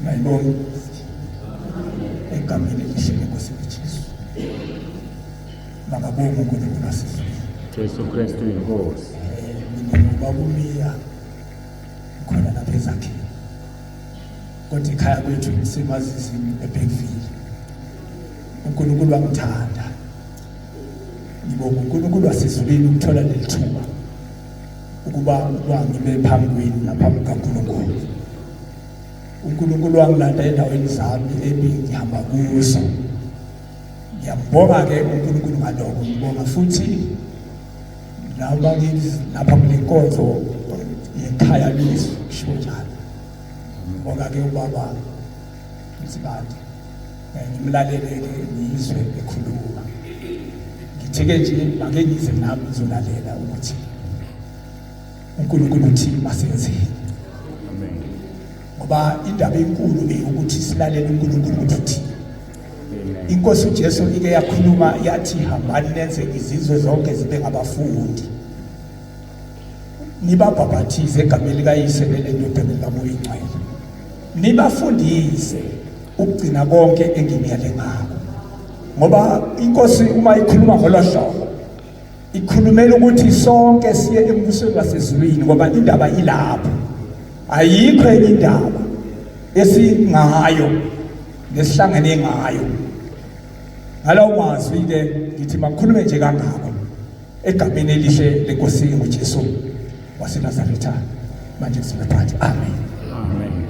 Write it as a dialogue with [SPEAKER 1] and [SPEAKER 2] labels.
[SPEAKER 1] Mayibonge egameni elihle lenkosi uJesu. Makabonge uNkulunkulu wasezulwini.
[SPEAKER 2] Jesu Kristu inkosi.
[SPEAKER 1] Mina ngubaba uMiya khona lapha ezakheni. Kodwa ekhaya kwethu ngisemazizini eBergville. uNkulunkulu wangithanda. Ngibonga uNkulunkulu wasezulwini ukuthola leli thuba ukuba ukuba ngime phambi kwenu naphambi kukaNkulunkulu. uNkulunkulu wangilanda endaweni zami ebengihamba kuzo. Ngiyambonga-ke uNkulunkulu ngalokho, ngibonga futhi noma lapha kule nkonzo yekhaya lezwi kushiwo njalo. Ngibonga-ke ubaba Nsibande. Ngimlalele-ke ngizwe ekhuluma. Ngithi-ke nje make ngize nami ngizolalela ukuthi uNkulunkulu uthi masenzeni.
[SPEAKER 2] Amen.
[SPEAKER 1] Ngoba indaba enkulu beyokuthi silalele uNkulunkulu ukuthi uthini.
[SPEAKER 2] Amen.
[SPEAKER 1] Inkosi uJesu ike yakhuluma yathi hambani nenze izizwe zonke zibe ngabafundi. Nibabhaphathize egameni likaYise neleNdodana nelikaMoya oyiNgcwele. Nibafundise ukugcina konke enginiyale ngakho. Ngoba inkosi uma ikhuluma ngolo hlobo ikhulumela ukuthi sonke siye embusweni wasezulwini ngoba indaba ilapho. Ayikho enye indaba esingayo nesihlangene ngayo. Ngalawo mazwi ke ngithi makhulume nje kangako egameni elihle lenkosi uJesu waseNazaretha. Manje sibe phakathi. Amen.
[SPEAKER 2] Amen.